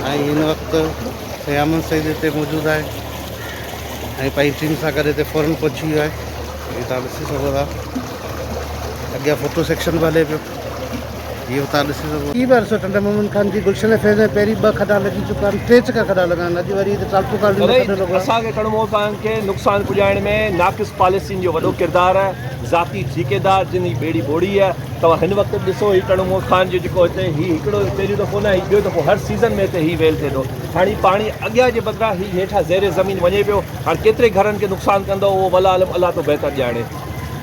۽ هن وقت سيامن سيد هتي موجود آهي ۽ پنهنجي ٽيم سان گڏ هتي فورن پهچي ويو آهي. هي توهان ڏسي سگهو ٿا اڳيان فوٽو سيڪشن به هلي پيو. هي به توهان ڏسي سگهو. هي به عرصو ٽنڊي محمد خان جي گلشن فيض ۾ پهرين ٻه کڏا لڳي چڪا آهن، ٽي چڪا کڏا لڳا آهن، اڄ وري هتي ٽالپو ڪالوني ۾ کڏو لڳو آهي. اسان کي ٽنڊو محمد خان کي نقصان پڄائڻ ۾ ناقص پاليسين جو وڏو ڪردار آهي، ذاتي ٺيڪيدار جن هي ٻيڙي ٻوڙي آهي، توهان هن وقت به ڏسو هي ٽنڊو محمد خان جو جيڪو هتي هي هڪڙو پهريون دفعو نه هي ٻيو دفعو هر سيزن ۾ هتي هي ويل ٿئي ٿو، هاڻي پاڻي اڳيان جي بدران هي هيٺان زير زمين وڃي پيو، هاڻ ڪيتري گهرن کي نقصان ڪندو اهو والله عالم الله ٿو بهتر ڄاڻي.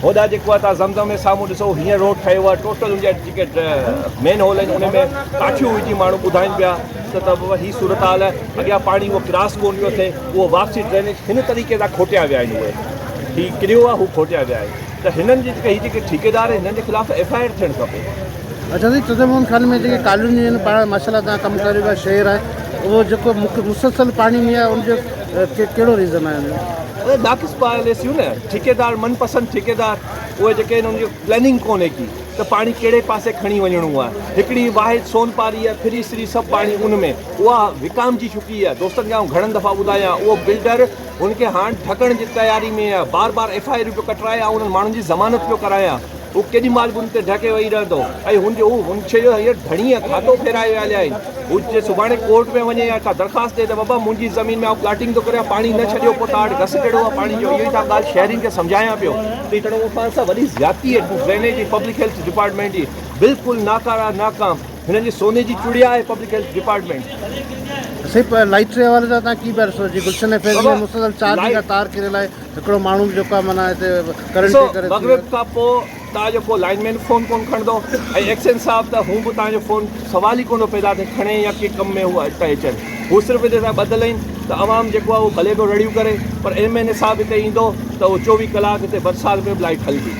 هوڏانهن جيڪو آهي توهان زمزم جي سامهون ڏسو هينئر روڊ ٺهيو آهي ٽوٽل ان جا جيڪي مين هول آهن ان ۾ ڪاٺيون وجهي ماڻهو ٻڌائين پيا ته ته بابا هي صورتحال آهي اڳيان پاڻي اهو ڪراس ڪونه پيو ٿئي اهو واپسي ڊرينيج هن طريقي سان کوٽيا ويا آهن اهي هي ڪريو آهي هو کوٽيا ويا آهن ته هنن جي جيڪي هي جيڪي ٺيڪيدار آهن هنن جي خلاف ايف I R ٿيڻ کپي. اچا سائين ٽنڊي محمد خان ۾ جيڪي ڪالونيون آهن پاڻ ماشاءالله تان ڪم ڪريو پيا شهر آهي اهو جيڪو مسلسل پاڻي ۾ آهي ان جو ڪهڙو ريزن آهي ان جو؟ اهي ناقص پاليسيون نه ٺيڪيدار من پسند ٺيڪيدار اهي جيڪي آهن ان جي پلاننگ ڪونهي ڪي ته پاڻي ڪهڙي پاسي کڻي وڃڻو آهي هڪڙي واحد سون پاري آهي ڦري سري سڀ پاڻي ان ۾ اها وڪامجي چڪي آهي دوستن کي آئون گهڻن دفعا ٻڌايان اهو بلڊر هن کي هاڻ ڍڪڻ جي تياري ۾ آهي بار بار ايف I آرون پيو ڪٽرائي آئون انهن ماڻهن جي ضمانت پيو ڪرايان هو ڪيڏي مهل به ان تي ڍڪي ويهي رهندو ۽ هن جو هو هن شيء جو هينئر ڌڻيء کاتو ڦيرائي هليا آهن. هو جي سڀاڻي ڪورٽ ۾ وڃي يا ڪا درخواست ڏئي ته بابا منهنجي زمين ۾ آئون پلاٽنگ ٿو ڪريان پاڻي نه ڇڏيو پوء توهان وٽ گس ڪهڙو آهي پاڻي جو اهو ئي ته ڳالهه شهرين کي سمجهايان پيو ته هي ٽنڊو عثمان سان وڏي زيادتي آهي ڊرينيج ۽ پبلڪ هيلٿ ڊپارٽمينٽ جي بلڪل ناڪاره ناڪام هنن جي سوني جي چڙيا آهي پبلڪ هيلٿ ڊپارٽمينٽ. سائين پر لائيٽ جي حوالي سان توهان ڪي پيا ڏسو جي گلشن فيض ۾ مسلسل چار ڏينهن کان تار ڪريل آهي هڪڙو ماڻهو به جيڪو آهي معنيٰ هتي ڪرنٽ ڏسو جي ڪري ٿي ويو. مغرب کان پوء توهان جو ڪو لائين مين فون ڪونه کڻندو ۽ ايڪسين صاحب ته هون به توهان جو فون سوال ئي ڪونه ٿو پيدا ٿئي کڻي يا ڪي ڪم ۾ هو هتي اچن هو صرف هتي سان ٻڌل آهن ته عوام جيڪو آهي اهو ڀلي پيو رڙيون ڪري پر ايم اين اي صاحب هتي ايندو ته اهو 24 ڪلاڪ هتي برسات ۾ به لائيٽ هلندي.